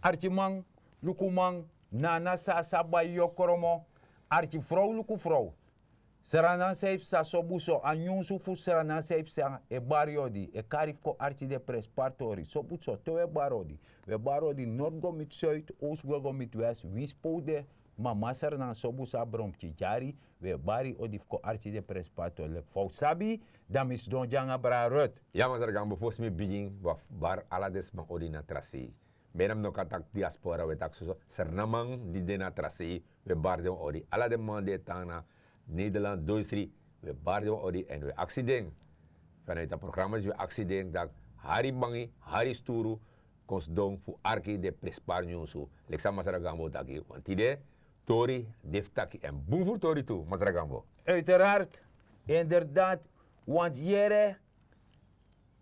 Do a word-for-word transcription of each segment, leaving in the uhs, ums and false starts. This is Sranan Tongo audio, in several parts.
Arkiman, lukuman, nana sasa bai yokromo. Arkifrow, lukufrow. Sranan san yu psa sobuso a nyunsu fu sranan san yu psa e bari yu odi e kari fu kon arki den prenspari tori sobuso te un e bari odi. Un e bari odi nord go miti suid, ost go go miti west winsi pe un de. Mama sranan sobuso a bronpikin dyari. Un e bari yu odi fu kon arki den prenspari tori leki fa un sabi. Dan mi sidon gi nanga bra rut. Ya masra gambo fosi mi bigin wi abi bari ala den sma odi na tra sei. Mi en na mi no kan taki diaspora un e taki soso sernaman di de na tra sei. Un e bari den wan odi ala den man di e tan na nederland doisri. Un e bari den wan odi èn un e aksi den fana yu ta programma disi un e aksi den tak' hari bangi hari sturu kon sidon fu arki den prenspari nyunsu. Leki san masra gambo taki wan tide tori de fu taki èn bun fu tori tu masra gambo. Uiterard, inderdaad. Want yere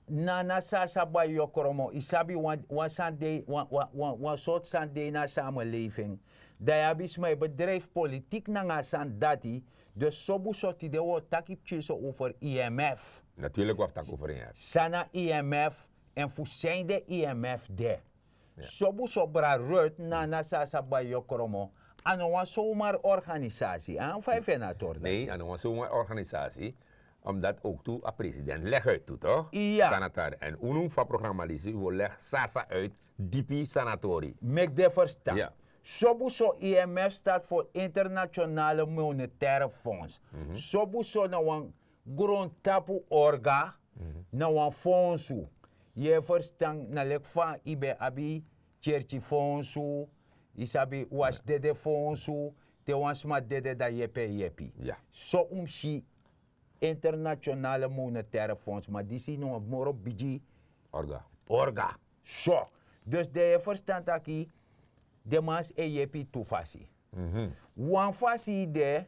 nana sasa bai yokromo yu sabi wan sani de wan sortu sani de ini a samelefing. Dan yu abi sma e bedrijfu politik nanga a sani dati. Dus sobuso tide wi o taki pikinso over imf. Naturlik wi abi taki over imf. San na imf? Èn fu san yu de imf de? Sobuso bra rut nana sasa bai yokromo. A no wan somar organisasi a no fa yu feni a tori dati. Nei a no wan somar organisasi. Omdat ook tu a president legi uit tu tok? Sanatori èn unu fu a programma disi wi o legi sasa uit dipi sanatori. Meki den ferstan. Sobuso imf start for internationale monetaire fonds. Sobuso na wan grontapu orga na wan fonsu. Yu e ferstan na leki fa yu ben abi tyertyi fonsu, yu sabi wasi dede fonsu. Te wan sma dede dan yepi e yepi. So un mus si internationale monetaire fonds ma disi no wan moro bigi orga. So dus dan yu e ferstan taki den man si e yepi tu fasi. Wan fasi de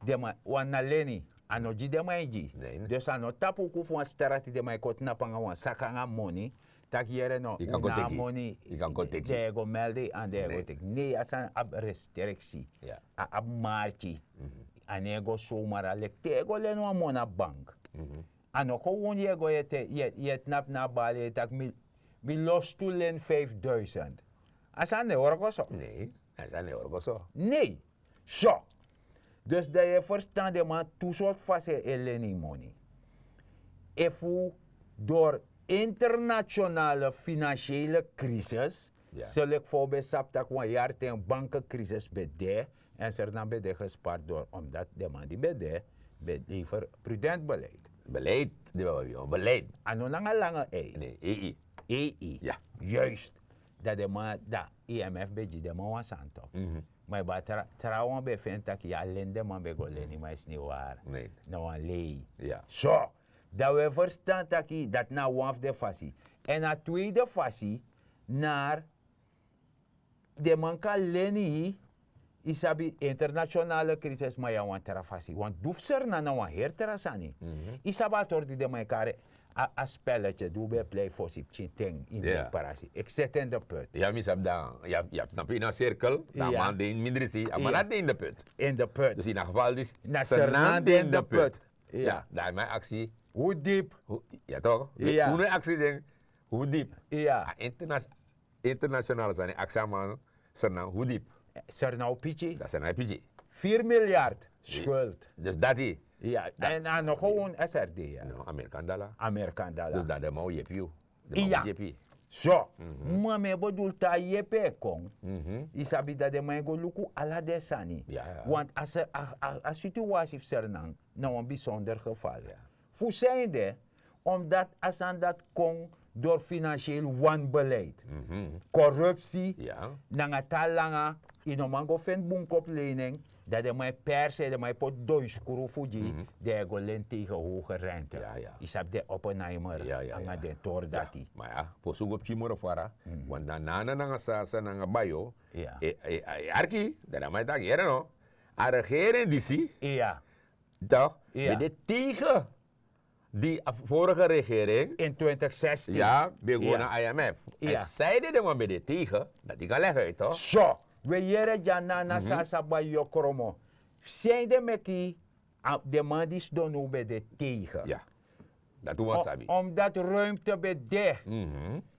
den man wan na leni. A no gi den man e gi. Dus a no tapu uku fu wan strati den man e kon tnapu nanga wan saka nanga moni. Taki yere no un na a moni. Den e go melde yu an den e go teki nei a sani abi restriksi. A abi marki. A no e go somara leki te yu e go leni wan moni na bank. A no kon wun yu e go yu e tnapu na a bali e taki mi lostu leni fifduisend. A sani no e wroko so. Nei. A sani no e wroko so. Nei. So dus dan yu e ferstan den man tu sortu fasi e leni yu moni. Efu dori internationale finansiele krisis. So leki fa un ben sabi tak' wan yari ten bankekrisis ben de. Èn sernan ben de gespari dori omdati den man di ben de ben lever prudent beleid. Beleid di ben abi wan beleid. A no nanga langa ei. Ei. Juist. Dan den man dan imf ben gi den man wan sani tok. Ma yu ben a trawan ben feni tak' yu a leni den man ben go leni ma yu sniwari. Na wan lei. So dan wi e ferstan taki dati na a wan fu den fasi. Èn a tweede fasi nari den man kan leni yu. Yu sabi internationale krisis ma yu a wan tra fasi want du fu sernan na wan heri tra sani. Yu sabi a tori di den man e kari a spelletje di un ben e plei fosi pikin ten ini den parasi eksete en de put. Ya mi sabi dan yu abi tnapu ini a sirkel dan a man de ini mindri sei a man dati de ini de put. In de put dus ini a geval disi na sernan de ini de put. Ya dan a man e aksi. Hu dipi? Ya tok unu e aksi den hu dipi? Ya. International sani aksi a man. Sernan hu dipi? Sernan o piki. Dan sernan e piki. Firi milyard skuld. Dus dati. Ya èn a no gewon srd ya. No amerikan dala. Amerikan dala dus dan den man o yepi yu. Den man o yepi. So ma mi e bedul te a yepi e kon. Yu sabi dan den man e go luku ala den sani. Want a situasi fu sernan na wan bisonder geval. Fu san ede? Omdati a sani dati kon dori finansiel wanbeleid, korupsi nanga tan langa. Yu no man go feni bun kopu leini en. Dan den man e perse den man e poti doiskru fu gi. Den e go leni tegen hoge rente. Yu sabi den oppenheimer nanga den tori dati. Ma ya fosi un go pikin moro fara. Want na nana nanga sasa nanga bayo e arki dan na man e taki yere no a regering disi. Tok ben de tegen di a vorige regering in twintig sestin ya ben go na imf. Èn san ede den man ben de tegen dati kan legi uit tok. So we yere dya nana san a sa bai yokromo. San ede meki den man di sidon now ben de tegen? Dati wan sabi omdati ruimte ben de.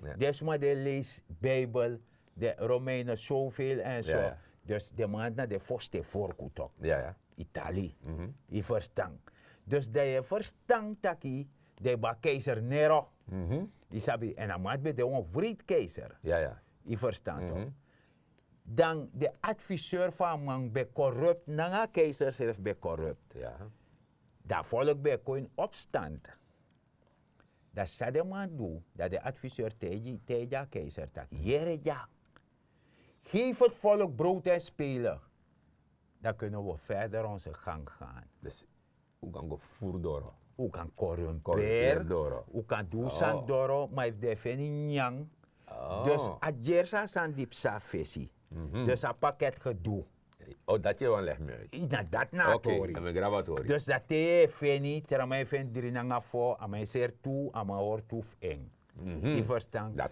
Klopt. Den sma di e leisi bijbel, den romeinen zoveel en so. Dus den man na den foste vorku tok. Itali. Yu verstan? Dus dan yu e verstan taki dan yu ben a keizer nero. Yu sabi, en a man ben de wan wreed keizer. Yu verstan tok? Dan de adviseur fu a man ben corrupt nanga a keizer srefi ben corrupt. Dan a volk ben kon in opstand. Dan san den man du, dan den adviseur taigi a keizer taki yere dya, geef het volk brood en spelen. Dan kunnen we verder onze gang gaan. Dus un kan go furu doro. Un kan korumpeer doro. Un kan du san doro, ma efu den feni nyan. Dus a gersa san di psa fesi. Dus a paket gedu. O dati yu wan leg mi uit. Na dati na a tori. Dus dati e feni tra man e feni dri nanga fo, a man e seri tu, a man hori tu fu en. Yu verstan? A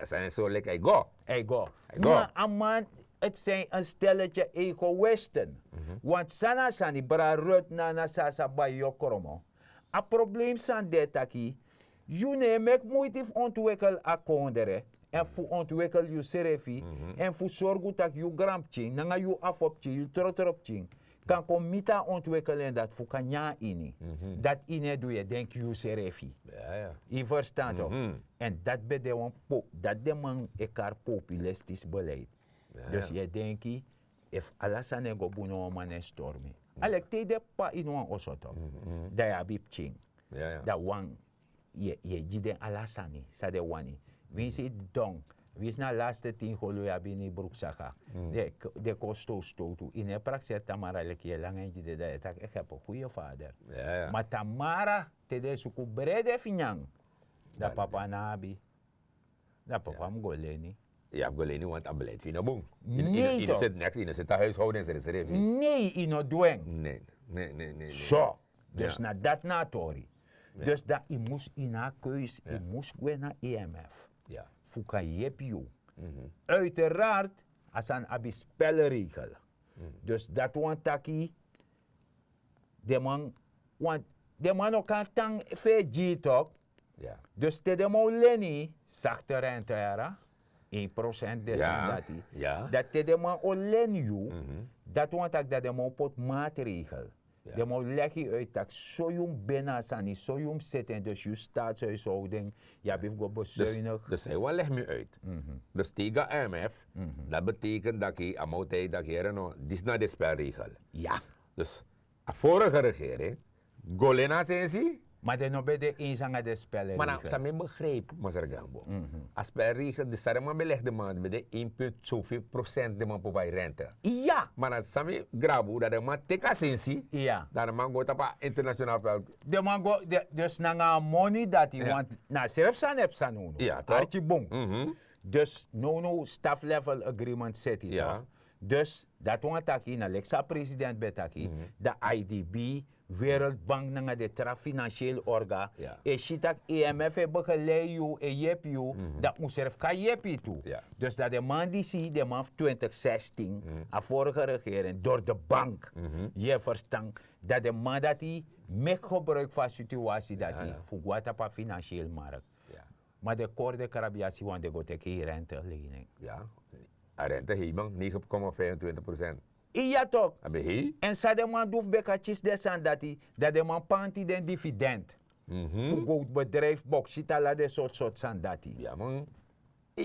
sani so leki a e go. A e go. Ma a man, het zijn een stelletje egoïsten. Want san na a sani brada rut na na san a sa bai yu o kromo. A probleem san de taki, yu no e meki muiti fu ontwikel a kondre, èn fu ontwikel yusrefi, èn fu sorgu tak' yu granpikin nanga yu afo pikin, yu trotropikin, kan kon miti a ontwikkeling dati fu kan nyan ini. Dati ini e du yu e denki yu srefi. Yu ferstan to? Èn dati ben de wan po dati den man e kari populistis beleid. Dus yu e denki efu ala sani e go bun no wan man e stori mi. Aleki te yu de p'pa ini wan oso to, dan yu abi pikin, dan wan yu e gi den ala sani san den wani. Winsi yu didon, winsi na laste tin golu yu abi ini yu bruksaka, den kon stowtu stowtu yu no e prakseri tamara leki yu e langa en gi den dan yu e taki eki abi wan guye fader. Ma tamara te den e suku brede fu nyan, dan papa no abi. Dan papa mus go leni. Yu abi go leni want a beleid fu yu no bun. Yu no seti neks yu no seti a huishouden srefsrefi. Nei yu no du en. So dus na dati na a tori. Dus dan yu mus ini a keus yu mus gwe na imf fu kan yepi yu. Uiteraard a sani abi spelregel. Dus dati wani taki den man no kan tan fu e gi yu tok. Dus te den man o leni yu sakte rente yara, een prosent de sani dati. Dan te den man o leni yu, dati wani taki dati den man o poti maatregel. Den man o legi yu uit taki so yu mus ben na a sani so yu mus seti en dus yu staatshuishouden, yu abi fu go besuinigi. Dus san yu wani legi mi uit? Dus te yu go na imf, dati betekent taki a man o taigi yu taki here no disi na den spelregel. Dus a vorige regering go leni a sensi. Ma den no ben de eens nanga den spelregel. Ma na san mi e begrijpi masra gambo, a spelregel di san den man ben legi den man ben de een punt soveel prosent den man p'pa yu rente. Ma na san mi grabu dan den man teki a sensi, dan den man go tapu a international pelt. Den man go dus nanga a moni dati want na a srefi sani e psa nownow. Arki bun. Dus nownow staff level agreement seti yu. Dus dati wani taki na leki san a president ben taki, dan idb, wereldbank nanga den tra finansiel orga e si tak' imf e begelei yu e yepi yu, dan un srefi kan yepi yu tu. Dus dan den man disi den man fu twintig sestin, a vorige regering dori de bank, yu e ferstan, dan den man dati meki gebruik fu a situasi dati fu go na tapu a finansiel mark. Ma den kori den krabiasi wan den go teki yu rente lening. A rente heiman negen komma vijfentwintig prosent. Iya tok. Èn san den man du fu ben kan kisi den sani dati, dan den man panti den dividend fu gowtu bedrijfu boksiti ala den sortu sortu sani dati.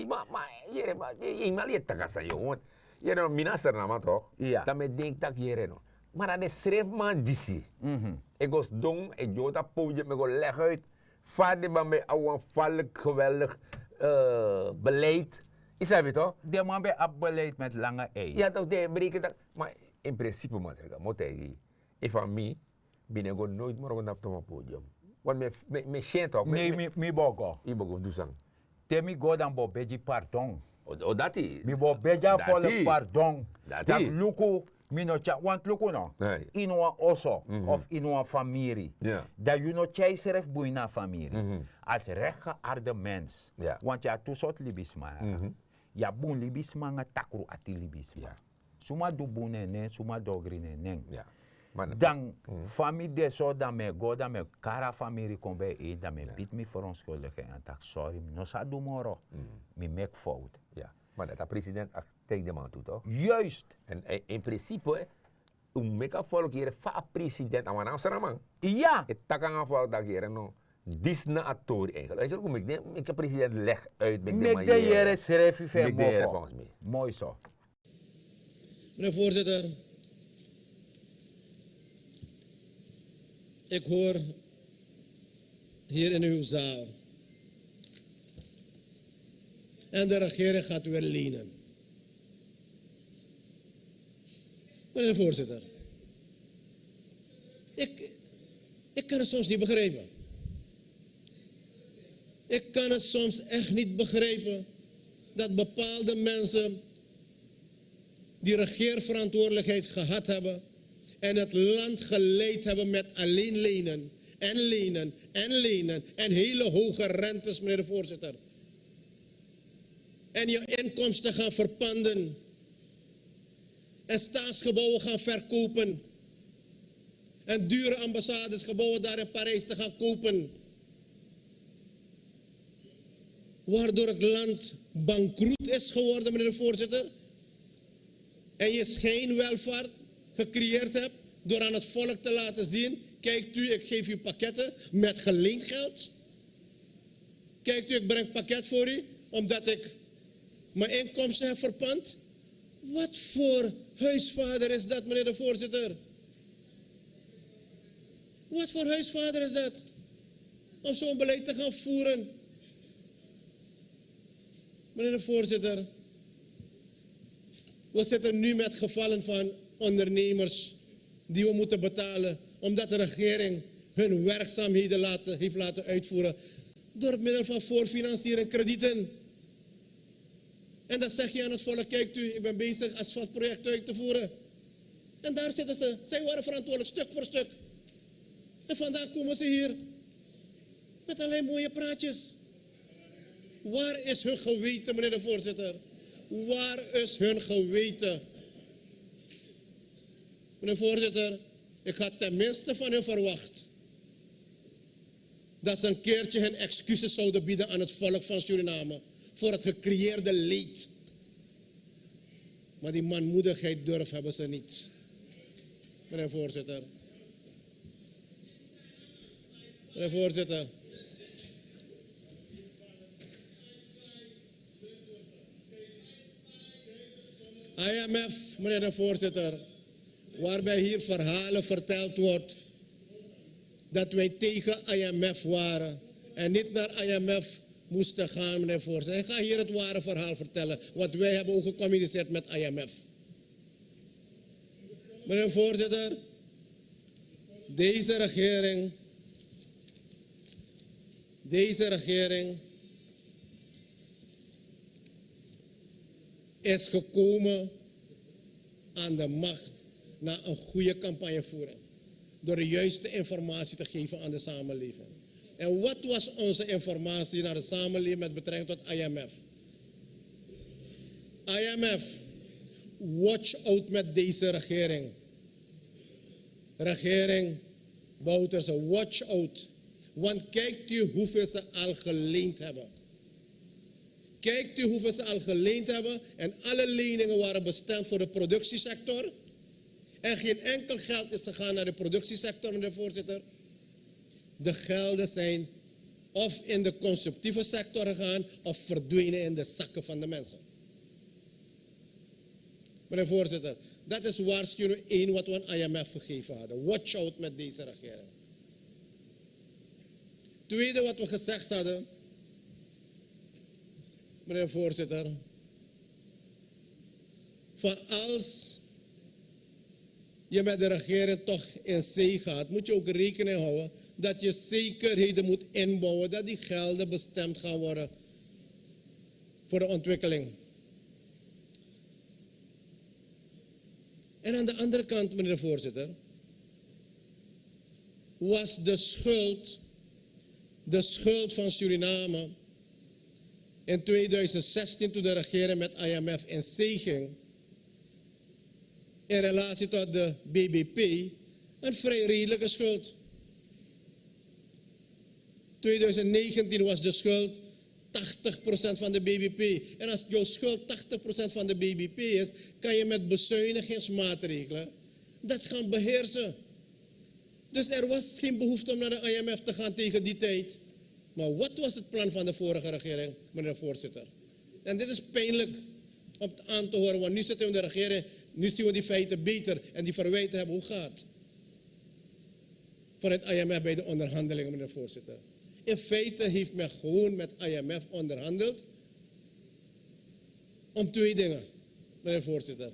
Ma yere ma yu e taki a sani yu want yere no mi na sernama tok, dan mi e denki tak' yere no, ma na den srefi man disi e go sidon e gi owtu a podium e go legi uit fa den man ben abi wan falk geweldig beleid. Yu sabi to? Den man ben abi beleid met lange ei. Ya tok den e breki tak'. Ma in prinsipe masrika mi o taigi yu, efu a mi, mi no e go noiti moro go na fu toma podium. Want mi e si en tok. Nei, mi bo go. Yu bo go fu du san? Te mi go dan mi bo begi pardon. O dati mi bo begi a folk pardon. Dati luku, mi no tyari want luku no, ini wan oso of ini wan famiri, dan yu no tyari srefi bun ini a famiri. Als rechtgeaarde mens, want yu abi tu sortu libisma. Yu abi bun libisma nanga takru ati libisma. Suma du bun na en nen, suma dogri na en nen. Dan fa mi de so dan mi e go dan mi e kari a famiri kon ben e dan mi e piti mi fronskuldigi en taki sori mi no sa du moro. Mi meki fowtu. Ma dati a president akti taigi den man tu tok? Juist. Èn in prinsipe un meki a folk yere fa a president a wan na a sraman. Iya. E taki nanga a folk tak' yere no, disi na a tori eigenlik un meki den meki a president legi uit meki den yere srefi fu en mofo. Moi so. Meneer voorzitter, ik hoor hier in uw zaal en de regering gaat weer lenen. Meneer voorzitter, ik kan het soms niet begrijpen. Ik kan het soms echt niet begrijpen dat bepaalde mensen die regeerverantwoordelijkheid gehad hebben en het land geleid hebben met alleen lenen en lenen en lenen en hele hoge rentes, meneer de voorzitter, en je inkomsten gaan verpanden en staatsgebouwen gaan verkopen en dure ambassadesgebouwen daar in Parijs te gaan kopen, waardoor het land bankroet is geworden, meneer de voorzitter, en je schijnwelvaart gecreëerd heb door aan het volk te laten zien: kijkt u, ik geef u pakketten met geleend geld. Kijkt u, ik breng pakket voor u, omdat ik mijn inkomsten heb verpand. Wat voor huisvader is dat, meneer de voorzitter? Wat voor huisvader is dat? Om zo'n beleid te gaan voeren. Meneer de voorzitter, we zitten nu met gevallen van ondernemers die we moeten betalen omdat de regering hun werkzaamheden laten, heeft laten uitvoeren door middel van voorfinanciering, kredieten. En dan zeg je aan het volk: kijkt u, ik ben bezig asfaltprojecten uit te voeren. En daar zitten ze. Zij waren verantwoordelijk, stuk voor stuk. En vandaag komen ze hier met alleen mooie praatjes. Waar is hun geweten, meneer de voorzitter? Waar is hun geweten? Meneer voorzitter, ik had tenminste van hen verwacht dat ze een keertje hun excuses zouden bieden aan het volk van Suriname voor het gecreëerde leed. Maar die manmoedigheid, durf hebben ze niet. Meneer voorzitter. Meneer voorzitter. I M F, meneer de voorzitter, waarbij hier verhalen verteld wordt dat wij tegen I M F waren en niet naar I M F moesten gaan, meneer voorzitter. Ik ga hier het ware verhaal vertellen, want wij hebben ook gecommuniceerd met I M F. Meneer voorzitter, deze regering, deze regering is gekomen aan de macht na een goede campagnevoering, door de juiste informatie te geven aan de samenleving. En wat was onze informatie naar de samenleving met betrekking tot I M F? I M F, watch out met deze regering. Regering Bouterse, watch out. Want kijkt u hoeveel ze al geleend hebben. Kijkt u hoeveel ze al geleend hebben. En alle leningen waren bestemd voor de productiesector. En geen enkel geld is gegaan naar de productiesector, meneer voorzitter. De gelden zijn of in de consumptieve sector gegaan of verdwenen in de zakken van de mensen. Meneer voorzitter, dat is waarschuwing één wat we aan I M F gegeven hadden. Watch out met deze regering. Tweede wat we gezegd hadden, meneer voorzitter, van als je met de regering toch in zee gaat, moet je ook rekening houden dat je zekerheden moet inbouwen dat die gelden bestemd gaan worden voor de ontwikkeling. En aan de andere kant, meneer de voorzitter, was de schuld, de schuld van Suriname in tweeduizend zestien, toen de regering met I M F in zee ging, in relatie tot de B B P, een vrij redelijke schuld. Tweeduizend negentien was de schuld tachtig procent van de B B P. En als jouw schuld tachtig procent van de B B P is, kan je met bezuinigingsmaatregelen dat gaan beheersen. Dus er was geen behoefte om naar de I M F te gaan tegen die tijd. Maar wat was het plan van de vorige regering, meneer de voorzitter? En dit is pijnlijk om aan te horen, want nu zitten we in de regering, nu zien we die feiten beter en die verwijten hebben ook gehad vanuit I M F bij de onderhandelingen, meneer de voorzitter. In feite heeft men gewoon met I M F onderhandeld om twee dingen, meneer de voorzitter.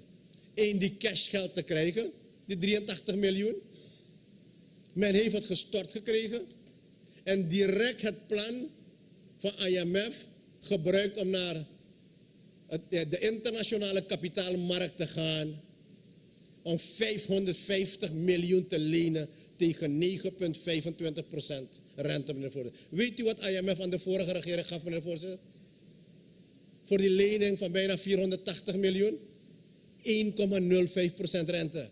Eén, die cashgeld te krijgen, die drieëntachtig miljoen. Men heeft het gestort gekregen en direct het plan van I M F gebruikt om naar het, de, de internationale kapitaalmarkt te gaan om vijfhonderdvijftig miljoen te lenen tegen negen punt vijfentwintig procent rente, meneer de voorzitter. Weet u wat I M F aan de vorige regering gaf, meneer de voorzitter? Voor die lening van bijna vierhonderdtachtig miljoen, één komma nul vijf procent rente.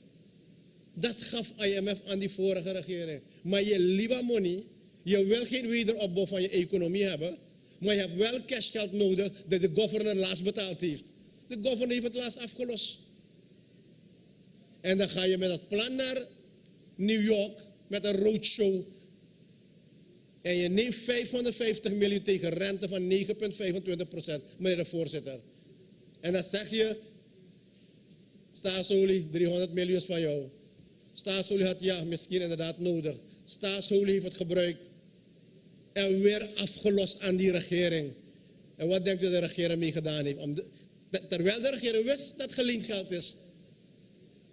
Dat gaf I M F aan die vorige regering. Maar je liever money, je wil geen wederopbouw van je economie hebben, maar je hebt wel cashgeld nodig dat de governor laatst betaald heeft. De governor heeft het laatst afgelost. En dan ga je met dat plan naar New York met een roadshow. En je neemt vijfhonderdvijftig miljoen tegen rente van negen punt vijfentwintig procent, meneer de voorzitter. En dan zeg je, staatsolie, driehonderd miljoen is van jou. Staatsolie had ja misschien inderdaad nodig. Staatsolie heeft het gebruikt en weer afgelost aan die regering. En wat denkt u dat de regering mee gedaan heeft? Om de, terwijl de regering wist dat geleend geld is.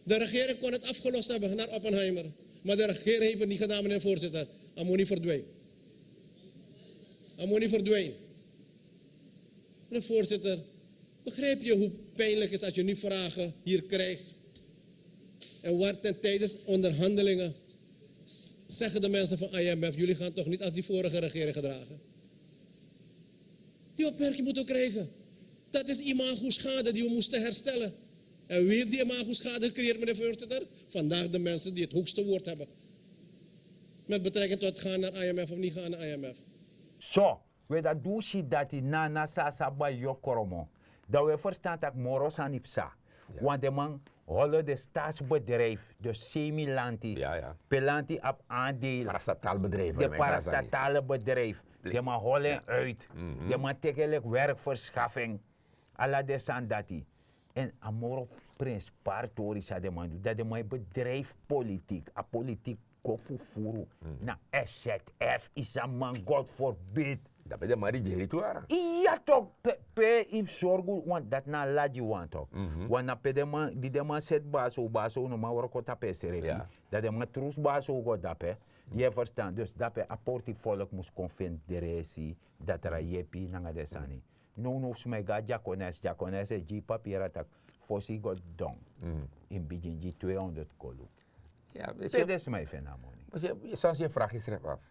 De regering kon het afgelost hebben naar Oppenheimer. Maar de regering heeft het niet gedaan, meneer voorzitter. Amoni verdwijnt. Amoni verdwijnt. Meneer voorzitter, begrijp je hoe pijnlijk het is als je nu vragen hier krijgt? En waar ten tijdens onderhandelingen zeggen de mensen van I M F: jullie gaan toch niet als die vorige regering gedragen? Die opmerking moeten we krijgen. Dat is imagoschade die we moesten herstellen. En wie heeft die imagoschade gecreëerd, meneer voorzitter? Vandaag de mensen die het hoogste woord hebben. Met betrekking tot gaan naar I M F of niet gaan naar I M F. So, we dat doen si dati na na sasa ba yo kromo. Dan we verstaan dat moro sani psa. Want de man hollen de staatsbedrijf, de semi-lanti, pe lanti op aandelen, de parastatale bedrijf, de man hollen uit, de man tekelik werkverschaffing, ala de sani dati. En a moro principal tori san de man du, dat de man e bedrijf politiek, a politiek go fufuru na S Z F, is a man, God forbid. Dape de man rigeri tu ara. Iya tok, pe yu mus sorgu, want dati na a lagi wan tok. Want na pe den man di den man seti baso, baso no man wroko tapu en srefi. Dan den man trus baso go dape. Yu e ferstan? Dus dape a porti folk mus kon feni dresi, datra yepi nanga den sani. Nownow fu sma e go na dyakones, dyakones e gi yu papira tak' fosi yu go didon, yu mus bigin gi tweehonderd kolu. Pe den sma e feni a moni? Sosi yu e fragi srefi afu.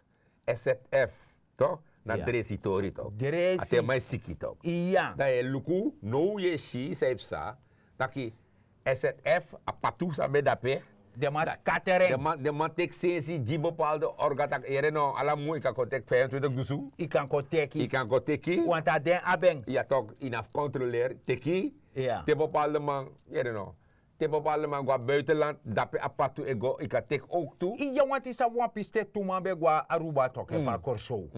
Sf tok, na dresi tori tok. A ten man e siki tok. Dan yu e luku now yu e si san e psa, taki sf a patu san ben de ape. Den man skateren. Den man teki sensi gi bepalde orga tak' yere no, ala mun yu kan kon teki vijfentwintig dusu. Yu kan kon teki. Yu kan kon teki. Want a den abi en. Ya tok, yu na fu kontroleri teki. Te bepalde man, yere no, te bepalde man go na buitenland, dape a patu e go, yu kan teki owk tu. Iya, want yu sabi wan piste tu man ben go na Aruba tok, efu a Korsow.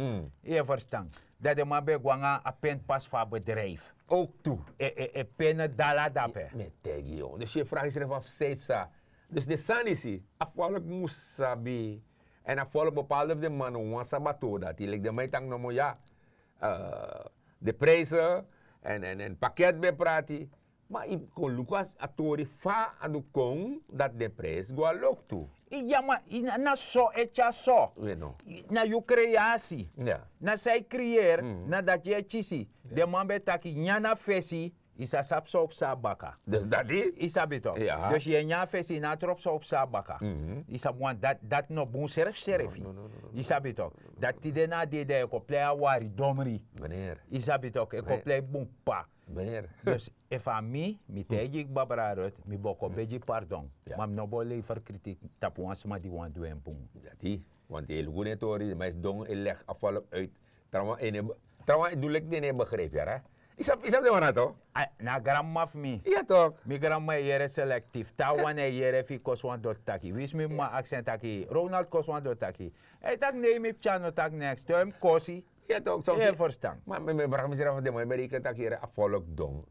Yu e ferstan? Dan den man ben go nanga a penti pasi fu a bedrijfu. Owk tu. E pene dala dape. Mi e taigi yu. Dus yu e fragi srefi afu san e psa. Dus den sani disi, a folk mus sabi. Èn a folk, bepalde fu den man no wani sabi a tori dati, leki den man e taki nomo ya, den prijse èn paket ben e prati. Ma yu kon luku a tori fa a du kon dati den prijse go na loktu. Ya ma, na so e tyari so. Na yu kreasi. Na san yu kreeri, na dati yu e kisi. Den man ben taki nyan na fesi, yu sa sabi san o psa na baka. Dus dati? Yu sabi tok. Dus yu e nyan na fesi, yu no abi tropi san o psa na baka. Yu sabi, want dati no bun srefsrefi. Yu sabi tok. Dati tide na a dei dan yu e kon plei a wari domri. Yu sabi tok, e kon plei bun p'pa. Dus efu a mi, mi taigi yu kba brada Ruth, mi bo kon begi pardon. Ma mi no bo lever kritik tapu wan sma di wani du en bun. Dati. Want yu e luku den tori, den man e sidon e legi a folk uit. Trawan e du leki den no e begrijpi yara. Yu sabi den wan na to? Na a granmama fu mi. Ya tok. Mi granmama e yere selektif. Te a wan e yere efu yu kosi wan doti taki. Winsi mi mama aksi en taki, Ronald, kosi wan doti taki? A e taki nei, mi pikin, a no taki neks. Te yu mus kosi. Ya tok. Yu e ferstan? Ma mi e braka mi srefi, den man e bereken taki yere a folk don.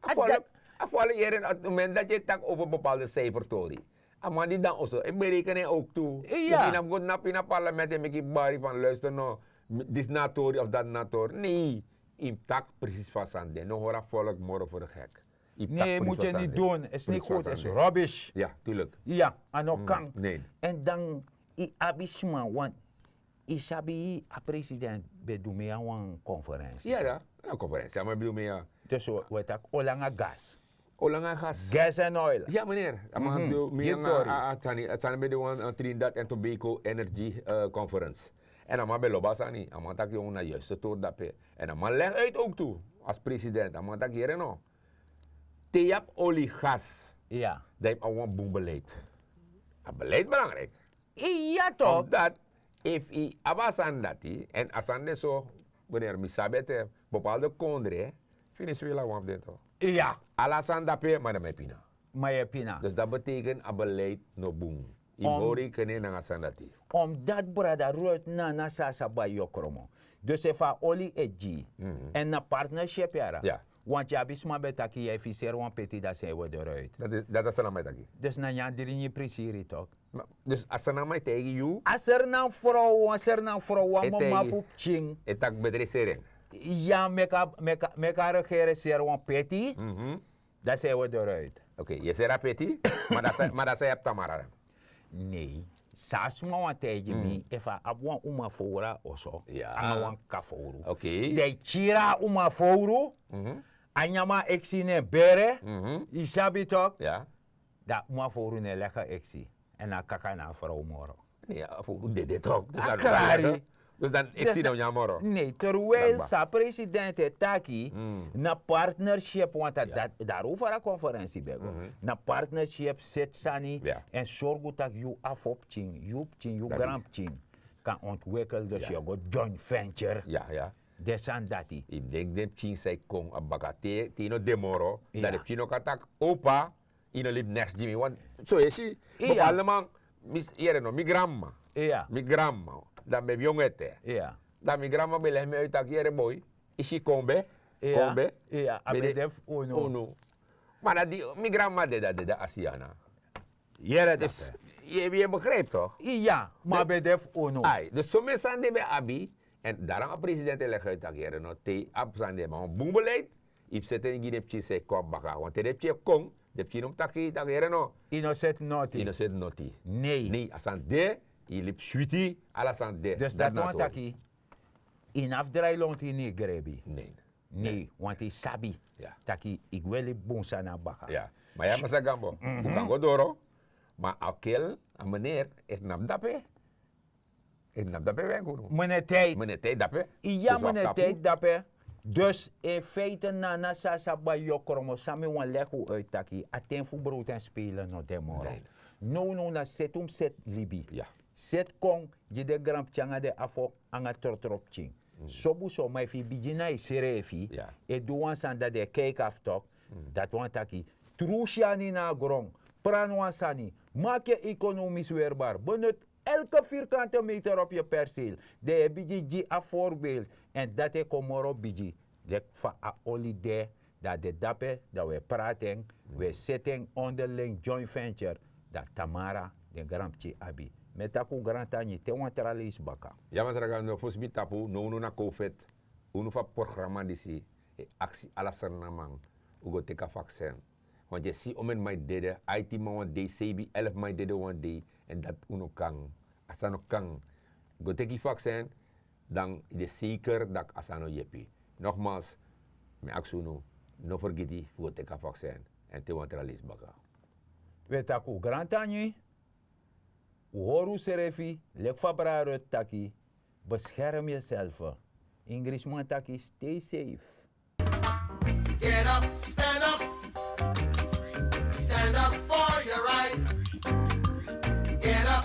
A folk, a folk yere, na a moment dati yu e taki over bepalde seifertori. A man di dan oso e bereken en owk tu. Dus yu no mus go tnapu ini a parlement en meki yu bari fan luister no, disi na a tori of dati na a tori. Nei, yu mus taki presis fa a sani de. No hori a folk moro fu de gek. Nei, mus yu niet doen, is niet goed, is rubbish. Ya, tuurlijk. Ya, a no kan. En dan yu abi sma, want yu sabi a president ben du mi a wan konferensi. Ya, ya, a konferensi a man ben du mi ya. Dus wi e taki olanga gas. Olanga gas. Gas and oil. Ya meneer, a man du mi a sani, a sani ben de wan Trinidad and Tobago Energy Conference. En a man ben lobi a sani, a man taki yu na yuiste tori dape. En a man legi uit owk tu, als president, a man taki yere no, te yu abi oli, gas, dan yu mus abi wan bun beleid. A beleid belangrijk. Ya tok. Omdat efu yu abi a sani dati, en a sani de so, wanneer mi sabi ete, bepaalde kondre, Venezuela wan fu den tok. Ya. Ala sani dape, ma den man e pina. Ma yu e pina. Dus dat betekent a beleid no bun. Yu mus hori kene nanga sani dati. Omdat brada Ruth Nana sa sa bai yu o kromo. Dus efu a oli e gi en na partnership yara. Want yu abi sma ben taki yu e fiseri wan peti dan san e wederuit. Dati a sani a man e taki. Dus na nyan dringi prisiri tok. Dus a sani a man e taigi yu. A sernan frow wan sernan frow wan mama fu pikin. E taki bedre seren. Ya meki a regere seri wan peti. Dan san e wederuit. Oke yu e seri a peti. Ma dan san yu abi tamara dan? Nei. San a sma wan taigi mi efu a abi wan uma fowru na oso nanga wan kaka fowru, dan yu kiri a uma fowru. A nyan man eksi na en bere. Yu sabi tok. Dan a uma fowru no e leki en eksi. Èn a kaka na a frow moro. Nei a fowru dede tok. Dus a klari. Dus dan eksi na un nyan moro. Nei terwijl san a president e taki na partnership wanta. Darover a konferensi bego na partnership seti sani. Èn sorgu tak' yu afo pikin, yu pikin yu granpikin kan ontwikel dus yu e go joint venture. Den sani dati. Yu mus denki den pikin san e kon a baka te yu no de moro, dan den pikin no kan taki opa, yu no libi neks gi mi wan. So yu e si, bepaalde man, yere no mi granmama, mi granmama dan mi ben yongu ete. Dan mi granmama ben legi mi uit taki yere boi, yu si kon ben, kon ben, a ben de fu unu. Ma dan di mi granmama dede a dede a siana. Yere dus, yu e begrijpi tok? Iya, ma a ben de fu unu. Dus somen sani den ben abi. Èn daro a president e legi uit tak' yere no te yu abi sani den man wan bun beleid, yu mus seti en gi den pikin san e kon na baka want te den pikin e kon, den pikin no mus taki tak' yere no. Yu no seti noti. Nei a sani de. Yu libi switi. Ala sani de. Dus dati wani taki yu no abi drai lontu ini yu grebi. Nei. Want yu sabi tak' yu gwe libi bun sani na baka. Ma yu a masa gambo, un kan go doro. Ma a kel a meneer e knapu dape. Meneteit. Meneteit dape. Iya meneteit dape. Dus in feite nana san a sa bai yu o kromo san mi wani legi un uit taki a ten fu browtu èn spelen no de moro. Nownow na seti un mus seti libi. Seti kon gi den granpikin nanga den afo nanga trotropikin. Sobu so ma efu yu bigin na yusrefi e du wan sani dan den e kaiki afu tok. Dati wani taki tru si ani na a gron, prani wan sani, maki en ekonomis werbar, benut elke virkante meter op yu perseel. Dan yu e bigin gi a voorbeeld. Èn dati e kon moro bigi. Leki fa a oli de, dan a de dape, dan un e prati en, un e seti en onderling joint venture. Dan tamara den granpikin abi. Mi e taki un grantangi te wan tra leisi baka. Ya masra grantangi no fosi mi tapu nownow na kowfet. Unu fu a programa disi e aksi ala srnaman un go teki a vaksin. Want yu e si omeni man e dede, aiti man wan dei, seibi elf man e dede wan dei. Èn dati un no kan. A sani no kan. Go teki yu vaksin, dan yu de seker daki a sani o yepi. Nogmals, mi e aksi unu, no fergiti fu go teki a vaksin. Èn te wan tra leisi baka. Wi e taki un grantangi. Un hori unsrefi leki fa brada Ruth taki, beskerm yuself. Ingrisman taki stay safe. Get up, stand up. Stand up for your right. Get up,